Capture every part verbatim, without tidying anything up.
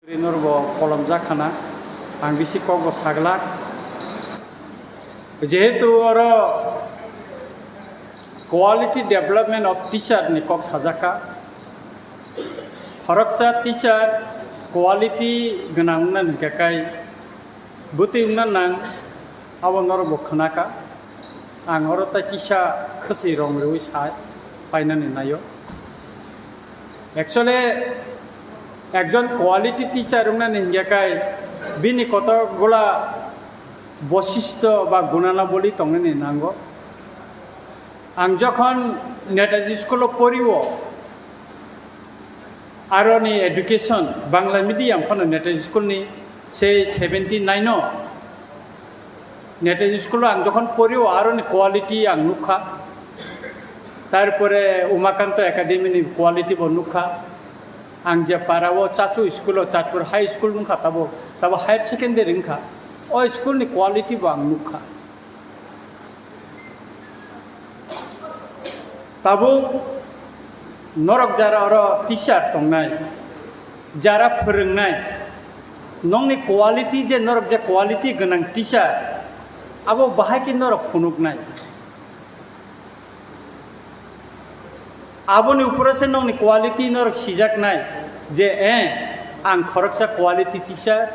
Norbo kolomjak khana, ang bisi kokbo saglak. Jehetu oro quality development of teacher ni kok sajak kha. Khoroksa teacher quality gwnang wngna hingkha kai bwtwi wngna nang, abo norokbo khwnakha. Ang oro tai kisa khwswi rong rwui sa painani naio. Actually, ekjon quality teacher wngnani hingya kai bini kotor gola bosisto ba gunanaboli tongnani nango. Ang jokhon Netaji school-o porio, aroni education, Bangla medium phano Netaji school-ni sei seventy nine-o Netaji school-o ang jokhon porio, aroni quality ang nukha. Tarpore Umakanto Academy-ni quality bo nukha. Ang je para-o Chachu school-o, Chatpur High School wngkha, tabo, tabo higher secondary wngkha. O school-ni quality bo ang nukha. Tabuk norok jara oro teacher tongnai, jara phwrwngnai, nokni quality je norok je quality gwnang teacher, abo bahai khe norok phunuknai. Aboni upore se nokni quality norok sijaknai je, eh, ang khoroksa quality teacher,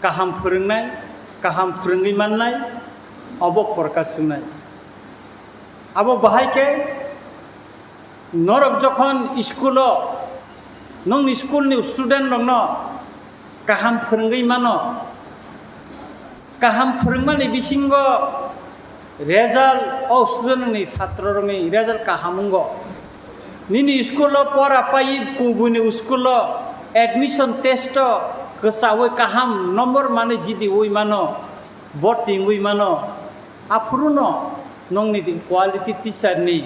kaham phwrwngnai, kaham phwrwngwi mannai, obo porkach wngnai. Abo bahai khe norok jokhon school-o, nokni school-ni student-rokno kaham phwrwngwi mano, kaham phwrwngmani bisingo result, o student-ni, chatrorokni result kaham wngo. Nini school-o pora paiwi kubuini school-o admission test-o kwchaui kaham number manwi jidiui mano, borti wngwi mano. Aphuruno nokni quality teacher-ni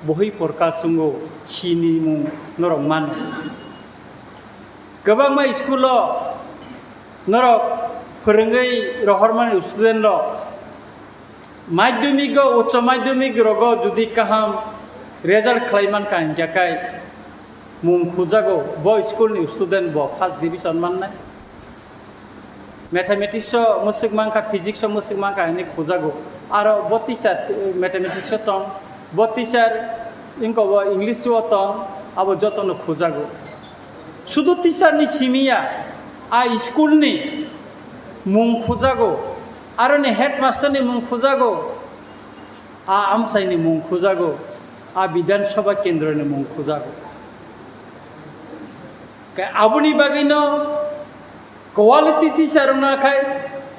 bohoi porkach wngo, sinimung norok mano. Kwbangma school-o norok phwrwngwi rohormani student-rok madhyamik-o, uccho madhyamik rogo jodi kaham result khlai mankha hinkhe kai mung khujago, bo school-ni student bo first division mannai. Mathematics-o mwswk mankha, physics-o mwswk mankha hinwi khujago. Aro bo teacher, eh, mathematics-o tong, bo teacher wngkha bo English-o tong, abo jotono khujago. Sudu teacher-ni simi ya, a school-ni mung khujago, aroni headmaster-ni mung khujago, a amchaini mung khujago, a Bidhan Sabha kendroni mung khujago. Khe aboni bagwino quality teacher wngna khai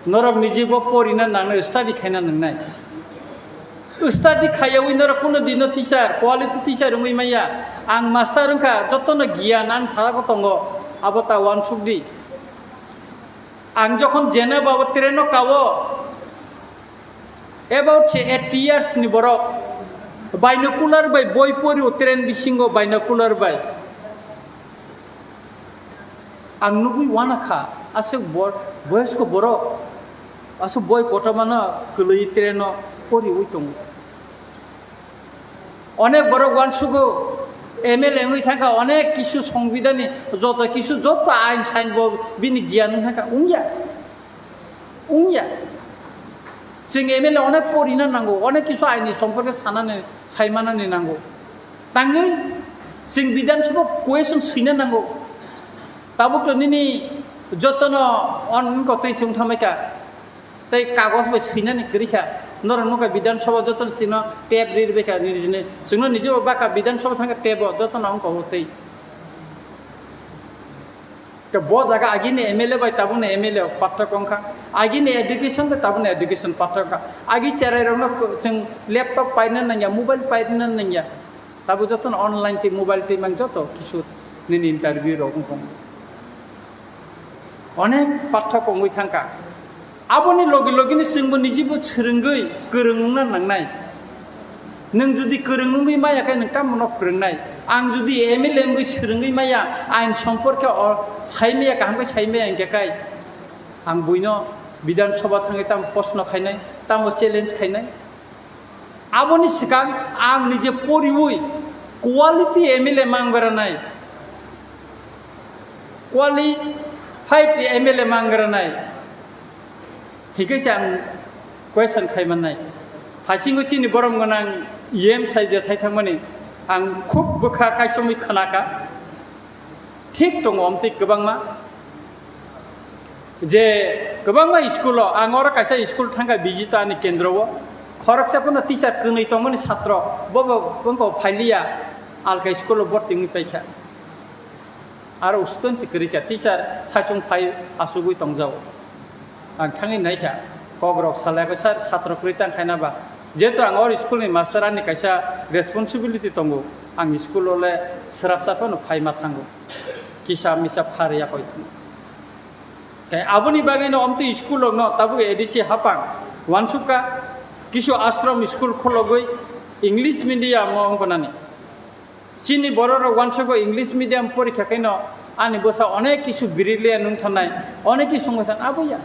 norok nijibo porina nangnai, study khaina nangnai. Study khaiyawi norok kuno dino teacher, quality teacher wngwi maya. Ang master wngkha, jotono giyan ani thago tongo, abo ta uansuk di. Ang jokhon jena babo train-o kao, about se eighty years ni borok binocular bai boi porio train bisingo, binocular bai. Ang nugwi uanakha, aswk bor-, boyosko borok aswk boi kotormano kwlwi train-o poriwi tongo. Onek borok uansugo, M L A wngwi thangkha, onek kisu songbidani joto kisu, joto ain sain bo bini giyan wng thangkha, wngya. Wngya. Chwng M L A onek porina nango, onek kisu aini somporke sanani, saimanani nango. Tangwi chwng Bidhan Sabha question swina nango. Tabuk to nini jotono on kotwi chwng thamai kha. Tei kagoj bai swinani kwrwi kha. Norok nukha Bidhan Sabha jotono chwngno tep ri rwbaikha nini nijini. Chwngno nijebo baka Bidhan Sabha thangkha tebo jotono wngkha o tei. Tei bo jaga agini M L A bai tabukni M L A pathak wngkha. Agini education bai tabukni education pathak wngkha. Agi cherai rokno chwng laptop paina nangya, mobile paina nangya. Tabuk jotono online tei mobile tei mang joto kisu nini interview rok wngkha. Onek pathak wngwi thangkha. Aboni logi logini chwngbo nijibo swrwngwi kwrwng wngna nangnai. Nwng jodi kwrwng wngwi maya khe nwng tamo no phwrwngnai? Ang jodi M L A wngwi swrwngwi maya, ain somporke o sai maya, kaham khe sai maya hinkhe kai ang buino Bidhan Sabha thangwi tamo proshno khainai, tamo challenge khainai? Aboni swkang ang nije poriwi quality M L A mang beranai. Quali-, Five M L A mangranai. Hingke se ang question khai mannai. Haisingo chini borom gwnang E M sai je thai thangmani ang khub bwkha kaisomwi khnaka. Thik tongo omtwi kwbangma. Je kwbangma school o, ang oro kaisa school thangkha Bijita ni kendro o. Khoroksa phano teacher kwnwi tongmani satro, bo bo wngkha phailiya, alka school o borti wngwi paikha. Aro student se kwrwi kha, teacher saichung phai asugwi tongjago. Ang thangwi naikha, kok rok salai kha, "Sir, satro kwrwi tang khaina ba?" Jehetu ang oro school ni master, ani kaisa responsibility tongo, ang school o le swrapsa phano phai ma thango, kisa misa phar ya koi thango. Khe aboni bagwi no omtwi school rok no tabuk A D C hapang wansukha, kisu ashram school khologwi English medium o wngkha nani. Chini borok rok wansukgo English medium porikha khe no ani bwsa onek kisu brilliant wng thanai, onek kisu wng than abo ya.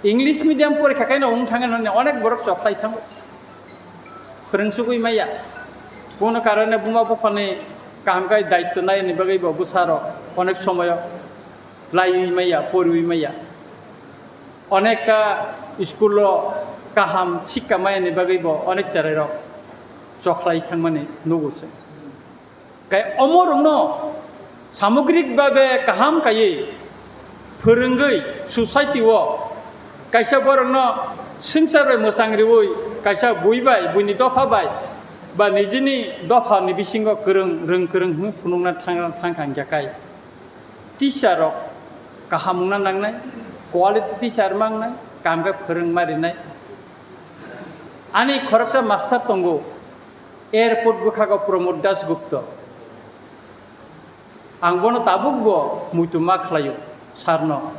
English medium porikha khe no wng thangwi no onek borok chokhlai thango. Phwrwng sugwi maya. Kono karone buma buphani kaham khai daityo nai ni bagwi bo bwsa rok onek somoyo laiwi maya, poriwi maya. Onekta school o kaham sikka maya ni bagwi bo onek cherai rok chokhlai thangmani nugo se. Kai omo rokno samogrik babe kaham kaiwi phwrwngwi society o kaisa borokno swngchar bai mwchang riwi kaisa bui bai, buini dopha bai ba nijini dopha ni bisingo kwrwng, rwng kwrwng hwnwi phunukna thang, thang kha hwnkhe kai teacher rok kaham wngna nangnai, quality teacher mangnai, kaham khe phwrwng ma rinai. Ani khoroksa master tongo, airport bwkhago Pramod Das Gupta. Ang bono tabuk bo muitu ma khlaio, sir no.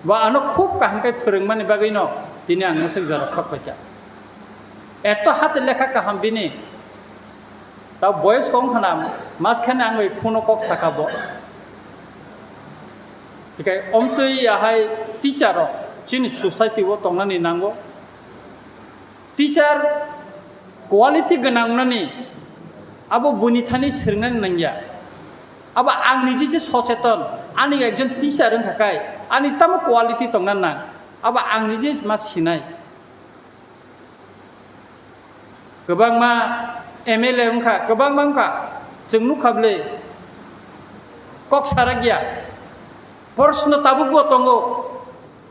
Bo ano khub kaham khe phwrwngmani bagwi no tini ang mwswk jora sok paikha. Eto hati lekha kaham bini. Ta boyes kong khana, mas khani ang bai phone o kok saka bo. Hikai omtwi ahai teacher rok chini society o tongnani nango. Teacher quality gwnang wngnani abo buini thani swrwngnani nangya. Abo ang niji se socheton, ani ekjon teacher wngkha kai, ani tamo quality tongna nang, abo ang niji ma sinai. Kwbangma M L A wngkha, kwbangma wngkha, chwng nukha bwle kok sarakya. Proshno tabukbo tongo,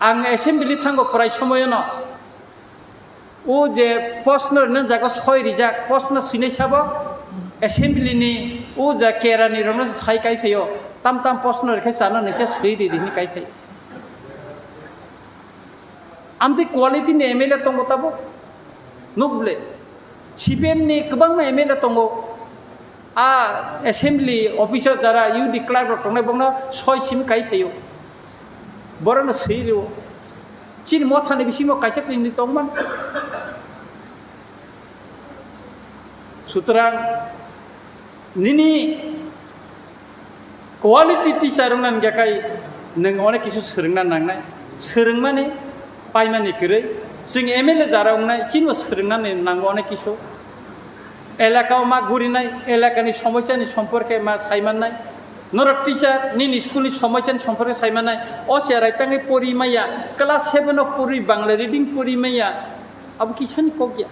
ang assembly thango kwrai somoyono. O je proshno rwna jaga soi rijak, proshno sinai sabo assembly ni o ja kerani rokno sai kai phaio, tam tam proshno rikhe chana nungkhe swi ridi hwnwi kai phai. Amtwi quality ni M L A tongo tabuk? Nuk ble. C P M ni kwbangma M L A tongo. A assembly officer jara U D clerk rok tongnai bokno soi sim kai phaio. Borokno swi rio. Chini mothani bisingo kaisa twi tongman. Sutrang nini quality teacher wngna hwnkhe kai nwng onek kisu swrwngna nangnai. Swrwngmani paimani kwrwi. Chwng M L A jara wngnai, chini bo swrwngna nango onek kisu. Elaka o ma gurinai, elakani somosyani somporke ma saimannai. Norok teacher, nini school ni somosyani somporke saimannai. O cherai tangwi pori maya, class seven o pori Bangla reading pori maya. Abo kisani kok ya.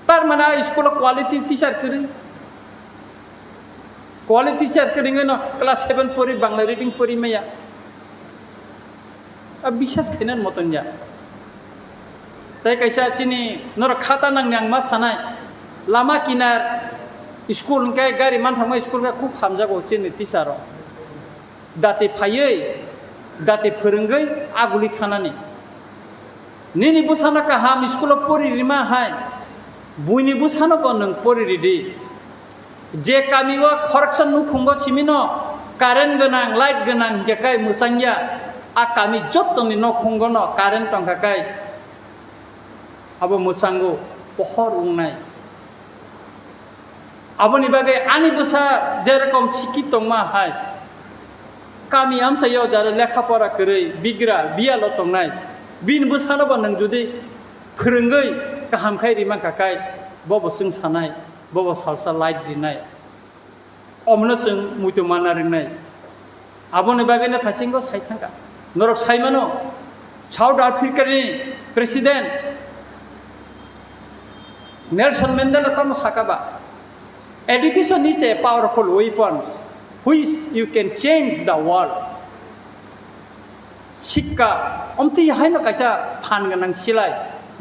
Tar mane a school o quality teacher kwrwi. Quality teacher kwrwi no class seven pori Bangla reading pori maya. A biswas khainani moton ya. Tai kaisa chini norok khata nangni ang ma sanai. Lama kinar school hwnkhe gari manthokma school khe khub hamjago chini teacher rok. Dati phaiwi, dati phwrwngwi aguli thanani. Nini bwsano kaham school o pori rima hai, buini bwsano bo nwng pori ridi. Je kami o khoroksa nukhungo simino current gwnang, light gwnang hwnkhe kai mwchangya, a kami jottoni nukhungo no current tongkha kai. Abo mwchango pohor wngnai. Aboni bagwi ani bwsa jerokom sikhi tongma hai, kami amchaio jara lekha pora kwrwi bigra biyalo tongnai, bini bwsano bo nwng jodi phwrwngwi kaham khai rima kha kai, bo bo chwng sanai. Bobo salsa light rinai. Omono chwng muitu mana rinai. Aboni bagwino thaisingo sai thangkha. Norok sai mano, South Africa ni President Nelson Mandela tamo saka ba, "Education is a powerful weapon which you can change the world." Sikka, omtwi haino kaisa phan gwnang silai,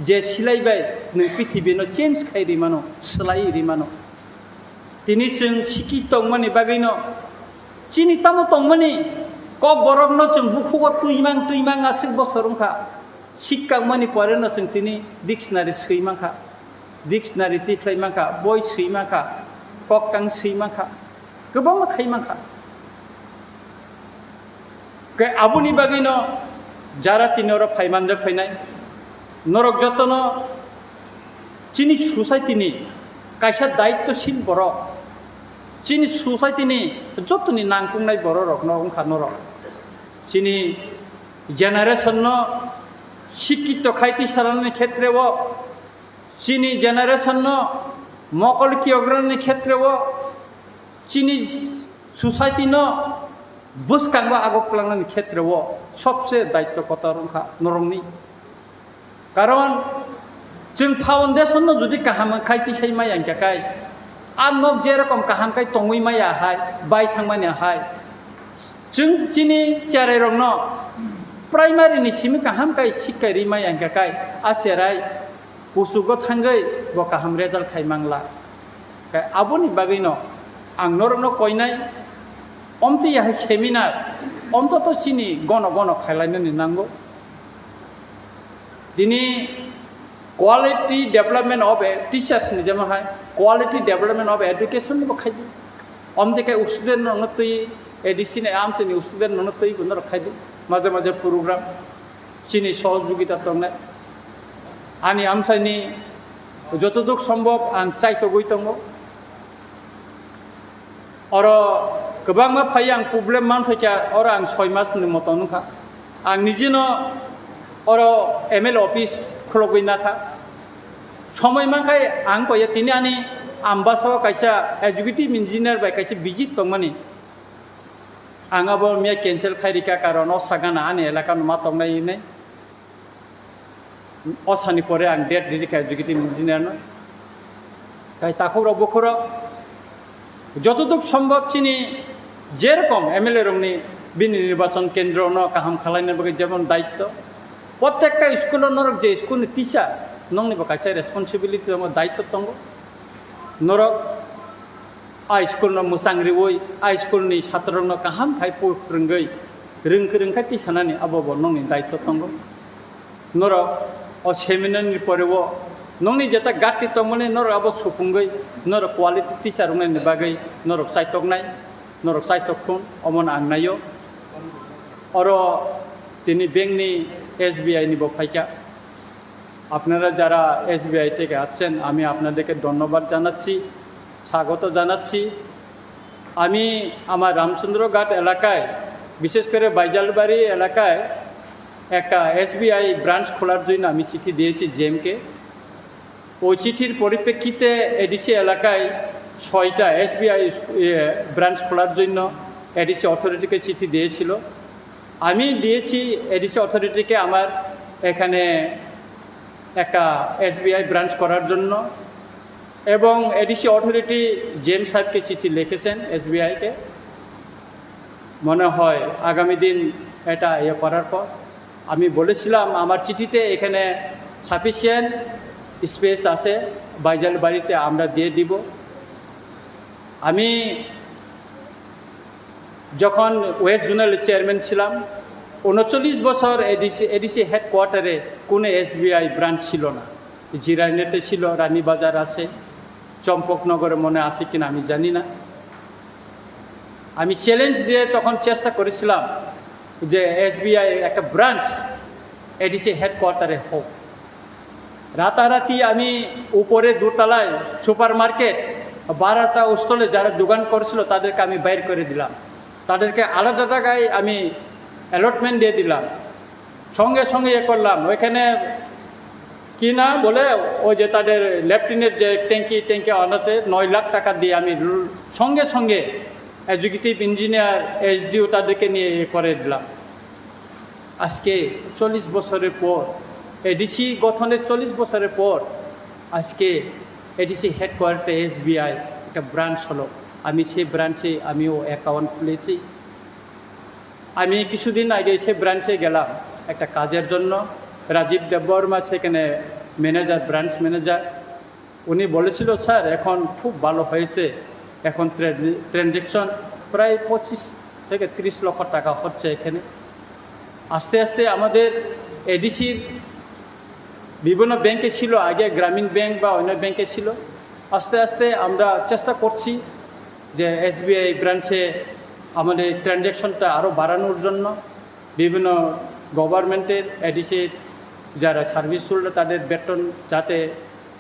je silai bai nwng pithibino change khai ri mano, swlai ri mano. Tini chwng sikki tongmani bagwino, chini tamo tongmani kok borokno chwng bukhugo twimang twimang aswk bosor wngkha. Sikkangmani poreno chwng tini dictionary swi mankha, dictionary tikhlai mankha, boi swi mankha, koktang swi mankha, kwbangma khai mankha. Khe aboni bagwino jara tini oro phai manjak phainai, norok jotono chini society ni kaisa daittoshil borok, chini society ni jotoni nangkuknai borok rokno wngkha norok. Chini generation no sikkito khai tisanani khetreo, chini generation no mokol kiograni khetreo, chini society no bwskango agok kwlangnani khetreo sobse daitto kotor wngkha norokni. Karon chwng foundation no jodi kaham khai tisai maya hwnkha kai, a nok je rokom kaham khai tongwi maya hai, bai thangmani hai, chwng chini cherai rokno primary ni simi kaham khai sikkai ri maya hwnkha kai, a cherai kuchugo thangwi bo kaham result khai mangla. Kai aboni bagwino ang norokno koinai, omtwi yahai seminar ontoto chini gono gono khailainani nango. Tini quality development of a teachers ni jemon hai quality development of education bo khaidi. Omtwi kai student rokno twi A D C ni amchini student rokno twi bo norok khaidi. Maje maje program chini sohojogita tongnai. Ani amchaini jotoduk sombhob ang chaitogwi tongo. Oro kwbangma phai ang problem man phaikha, oro ang soi mas ni moto nukha. Ang nijino oro M L A office khulogwi nakha. Somoi mankhai ang koya tini ani Ambasa o kaisa executive engineer bai kaisa visit tongmani. Ang abo miya cancel khai rikha, karon o sagana ani elaka no ma tongnai hinwi. O sani pore ang date riri kha executive engineer no. Tai takhuk rok bukhuk rok jotoduk sombhob chini jerokom M L A rokni bini nirbachon kendro no kaham khalaina bagwi jemon daitto. Prottekta school o norok je school ni teacher nongni bo kaisa responsibility tongo, daitto tongo. Norok a school no mwchang riwi, a school ni chhatro rokno kaham khai phu-, phwrwngwi, rwng kwrwng khai tisanani abo bo nongni daitto tongo. Norok o seminar ni pore o nongni jeta gatti tongmani norok abo supungwi, norok quality teacher wngnani bagwi norok chaitoknai, norok chaitok khun, omono ang naio. Oro tini bank ni S B I ni bo phaikha. আপনারা যারা এসবিআই থেকে আছেন, আমি আপনাদেরকে ধন্যবাদ জানাচ্ছি, স্বাগত জানাচ্ছি। আমি আমার রামচন্দ্রঘাট এলাকায়, বিশেষ করে বাইজালবাড়ি এলাকায় একটা এসবিআই ব্রাঞ্চ খোলার জন্য আমি চিঠি দিয়েছি জিএমকে। ওই চিঠির পরিপ্রেক্ষিতে এডিসি এলাকায় ছয়টা এসবিআই স্কু-, ইয়ে, ব্রাঞ্চ খোলার জন্য এডিসি অথরিটিকে চিঠি দিয়েছিল। আমি দিয়েছি এডিসি অথরিটিকে আমার এখানে একটা এসবিআই ব্রাঞ্চ করার জন্য, এবং এডিসি অথরিটি জেম সাহেবকে চিঠি লিখেছেন এসবিআইকে। মনে হয় আগামী দিন এটা ইয়ে করার পর আমি বলেছিলাম আমার চিঠিতে এখানে সাফিসিয়েন্ট স্পেস আছে, বাইজাল বাড়িতে আমরা দিয়ে দিব। আমি যখন ওয়েস্ট জোনাল চেয়ারম্যান ছিলাম, ঊনচল্লিশ বছর এডিসি, এডিসি হেডকোয়ার্টারে কোনো এসবিআই ব্রাঞ্চ ছিল না। জিরানিতে ছিল, রানীবাজার আছে, চম্পকনগরে মনে আছে কিনা আমি জানি না। আমি চ্যালেঞ্জ দিয়ে তখন চেষ্টা করেছিলাম যে এসবিআই একটা ব্রাঞ্চ এডিসি হেডকোয়ার্টারে হোক। রাতারাতি আমি উপরে দোতলায় সুপার মার্কেট, বারোটা স্টলে যারা দোকান করেছিল তাদেরকে আমি বাইর করে দিলাম, তাদেরকে আলাদা জায়গায় আমি অ্যালটমেন্ট দিয়ে দিলাম। সঙ্গে সঙ্গে ইয়ে করলাম, ওইখানে কি না বলে, ওই যে তাদের লেফটেন্যান্ট যে ট্যাঙ্কি, ট্যাঙ্কি আনাতে নয় লাখ টাকা দিয়ে আমি ল-, সঙ্গে সঙ্গে এক্সিকিউটিভ ইঞ্জিনিয়ার, এসডিও তাদেরকে নিয়ে ইয়ে করে দিলাম। আজকে চল্লিশ বছরের পর, এডিসি গঠনের চল্লিশ বছরের পর আজকে এডিসি হেডকোয়ার্টারে এসবিআই একটা ব্রাঞ্চ হলো। আমি সেই ব্রাঞ্চে আমিও অ্যাকাউন্ট খুলেছি। আমি কিছুদিন আগে সে ব্রাঞ্চে গেলাম একটা কাজের জন্য। রাজীব দেববর্মা সেখানে ম্যানেজার, ব্রাঞ্চ ম্যানেজার। উনি বলেছিল, "স্যার, এখন খুব ভালো হয়েছে, এখন ট্রে-, ট্রানজ্যাকশন প্রায় পঁচিশ থেকে তিরিশ লক্ষ টাকা হচ্ছে এখানে।" আস্তে আস্তে আমাদের এডিসির বিভিন্ন ব্যাংকে ছিল, আগে গ্রামীণ ব্যাংক বা অন্য ব্যাংকে ছিল। আস্তে আস্তে আমরা চেষ্টা করছি যে এসবিআই ব্রাঞ্চে আমাদের ট্রানজ্যাকশনটা আরও বাড়ানোর জন্য। বিভিন্ন গভর্নমেন্টের, এডিসির যারা সার্ভিস হোল্ডার, তাদের বেতন যাতে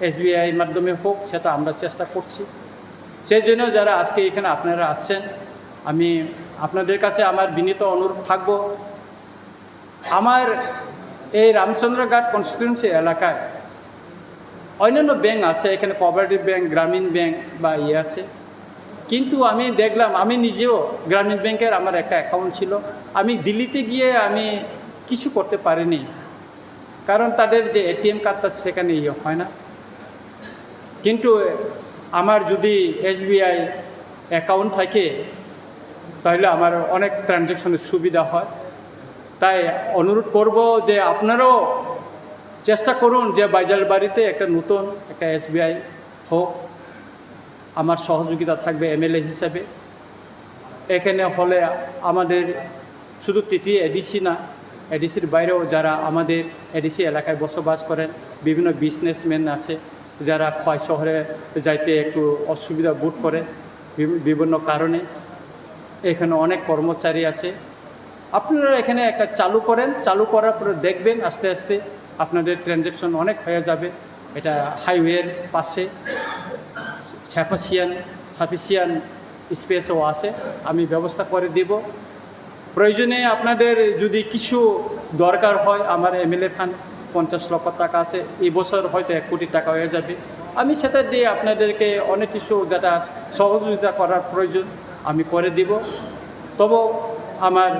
এসবিআই মাধ্যমে হোক, সেটা আমরা চেষ্টা করছি। সেই জন্য যারা আজকে এখানে আপনারা আসছেন, আমি আপনাদের কাছে আমার বিনীত অনুরোধ থাকবো, আমার এই রামচন্দ্রঘাট কনস্টিটিউয়েন্সি এলাকায় অন্যান্য ব্যাংক আছে, এখানে কোঅপারেটিভ ব্যাংক, গ্রামীণ ব্যাংক বা ইয়ে আছে, কিন্তু আমি দেখলাম, আমি নিজেও গ্রামীণ ব্যাংকের আমার একটা অ্যাকাউন্ট ছিল, আমি দিল্লিতে গিয়ে আমি কিছু করতে পারিনি, কারণ তাদের যে এটিএম কার্ডটা সেখানে ইয়ে হয় না। কিন্তু আমার যদি এসবিআই অ্যাকাউন্ট থাকে, তাহলে আমার অনেক ট্রানজ্যাকশনের সুবিধা হয়। তাই অনুরোধ করব যে আপনারাও চেষ্টা করুন যে বাইজালবাড়িতে একটা নতুন একটা এসবিআই হোক, আমার সহযোগিতা থাকবে এমএলএ হিসাবে। এখানে হলে আমাদের শুধু টিটি এডিসি না, এডিসির বাইরেও যারা আমাদের এডিসি এলাকায় বসবাস করেন, বিভিন্ন বিজনেসম্যান আছে, যারা খোয়াই শহরে যাইতে একটু অসুবিধা বোধ করে বিভি-, বিভিন্ন কারণে, এখানে অনেক কর্মচারী আছে। আপনারা এখানে একটা চালু করেন, চালু করার পরে দেখবেন আস্তে আস্তে আপনাদের ট্রানজ্যাকশন অনেক হয়ে যাবে। এটা হাইওয়ের পাশে, সাফিসিয়েন্ট, সাফিসিয়েন্ট স্পেসও আছে, আমি ব্যবস্থা করে দিব। প্রয়োজনে আপনাদের যদি কিছু দরকার হয়, আমার এমএলএ ফান্ড পঞ্চাশ লক্ষ টাকা আছে, এই বছর হয়তো এক কোটি টাকা হয়ে যাবে। আমি সেটা দিয়ে আপনাদেরকে অনেক কিছু যেটা সহযোগিতা করার প্রয়োজন, আমি করে দিব। তবু আমার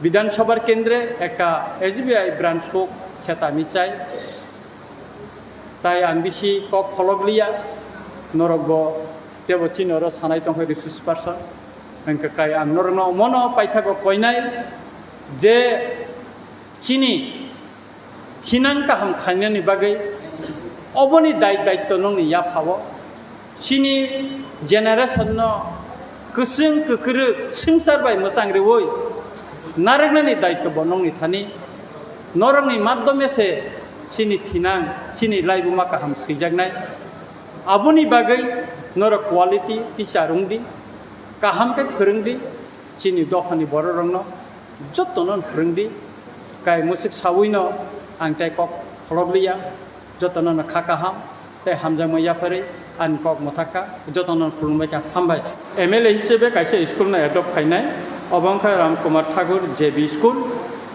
বিধানসভার কেন্দ্রে একটা এসবিআই ব্রাঞ্চ হোক, সেটা আমি চাই। Tai ang bisi kok kholoblia, norokbo teibo chini oro sanai tongkha resource person. Hwnkhe kai ang norokno omono paithago koinai je chini thinang kaham khainani bagwi oboni dai daitto nongni yaphao. Chini generation no kwchwng kwkrwk swngchar bai mwchang rwui narwknani daitto bo nongni thani. Norokni madhyome se chini thinang, chini laibuma kaham swijaknai. Aboni bagwi norok quality teacher wngdi, kaham khe phwrwngdi, chini dophani bororokno jotono phwrwngdi. Kai mwswk sawino ang tai kok kholoblia. Jotono no kha kaham tei hamjakma yapharwi ani kok mwthakha, jotono khulumbai kha, hambai. M L A hisebe kaisa school no adopt khainai, obo wngkha Ram Kumar Thakur J B school.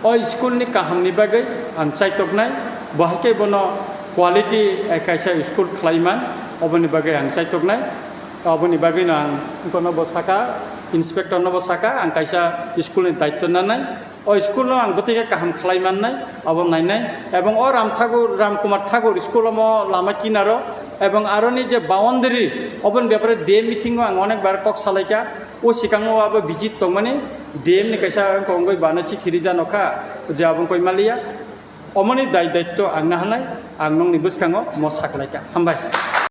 O school ni kaham ni bagwi ang chaitoknai, bo hai khe bono quality, eh, kaisa school khlaiman, oboni bagwi ang chaitoknai. Oboni bagwi no ang bono bo saka, inspector no bo saka, ang kaisa school ni daitto nanai. O school no ang bwtwi khe kaham khlai mannai, abo nainai. Ebong o Ram Thakur, Ram Kumar Thakur school omo lama kinaro, ebong aroni je boundary, oboni bepare D M meeting o ang onek bar kok salaikha. O sikango abo visit tongmani D M ni kaisa wngkha wngwi bana chithi rija nokha, je abo wngkha maliya. Omoni dai daitto ang nahanai, ang nongni bwskango mo saklaikha. Hambai.